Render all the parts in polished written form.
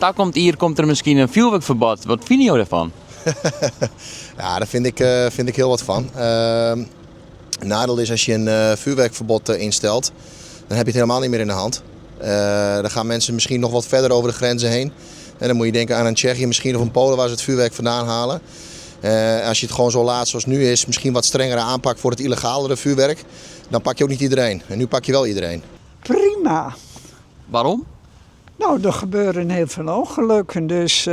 Takommend jier komt der miskien in fjoerwurkferbod. Wat fine jo dêrfan? Ja, daar vind ik heel wat van. Nadeel is als je een vuurwerkverbod instelt, dan heb je het helemaal niet meer in de hand. Dan gaan mensen misschien nog wat verder over de grenzen heen. En dan moet je denken aan een Tsjechië misschien of een Polen waar ze het vuurwerk vandaan halen. Als je het gewoon zo laat zoals nu is, misschien wat strengere aanpak voor het illegalere vuurwerk, dan pak je ook niet iedereen. En nu pak je wel iedereen. Prima. Waarom? Nou, er gebeuren heel veel ongelukken. Dus,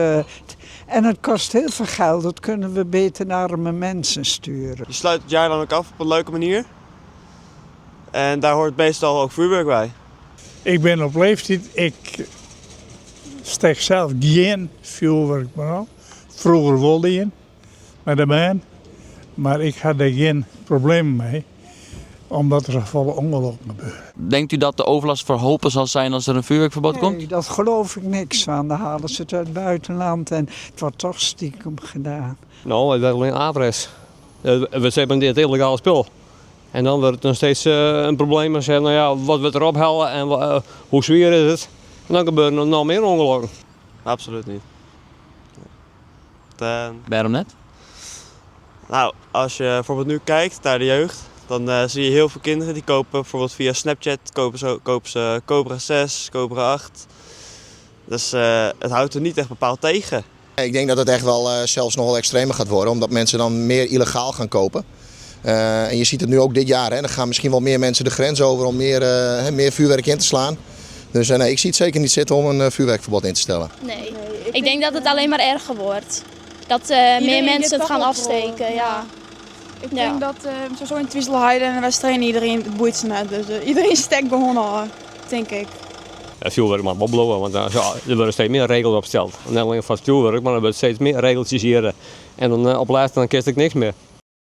en het kost heel veel geld. Dat kunnen we beter naar arme mensen sturen. Je sluit het jaar dan ook af op een leuke manier. En daar hoort meestal ook vuurwerk bij. Ik ben op leeftijd, ik steek zelf geen vuurwerk meer op. Vroeger wilde in met de band, maar ik had er geen probleem mee, omdat er volle ongelukken gebeuren. Denkt u dat de overlast verholpen zal zijn als er een vuurwerkverbod komt? Nee, dat geloof ik niks van. Dan halen ze het uit het buitenland en het wordt toch stiekem gedaan. Nou, het werd alleen adres. We hebben dit illegaal spul. En dan wordt het nog steeds een probleem. En zeggen, nou ja, wat we erop halen en hoe zwaar is het? En dan gebeuren er nog meer ongelukken. Absoluut niet. Waarom net? Nou, als je bijvoorbeeld nu kijkt naar de jeugd, dan zie je heel veel kinderen die kopen bijvoorbeeld via Snapchat kopen ze Cobra 6, Cobra 8. Dus het houdt er niet echt bepaald tegen. Ik denk dat het echt wel zelfs nog wel extremer gaat worden, omdat mensen dan meer illegaal gaan kopen. En je ziet het nu ook dit jaar, hè. Dan gaan misschien wel meer mensen de grens over om meer vuurwerk in te slaan. Dus nee, ik zie het zeker niet zitten om een vuurwerkverbod in te stellen. Nee, ik denk dat het alleen maar erger wordt. Dat meer Iedereen mensen dit het gaan toch afsteken, ja. Ik Ja. denk dat sowieso in Twizelheide en Westereen iedereen, het boeit ze net. Dus iedereen steekt gewoon al, denk ik. Ja, vuurwerk mag wel blowen, want ja, er worden steeds meer regels opgesteld. Niet alleen van het vuurwerk, maar er worden steeds meer regeltjes hier. En dan op laatst dan kiest ik niks meer.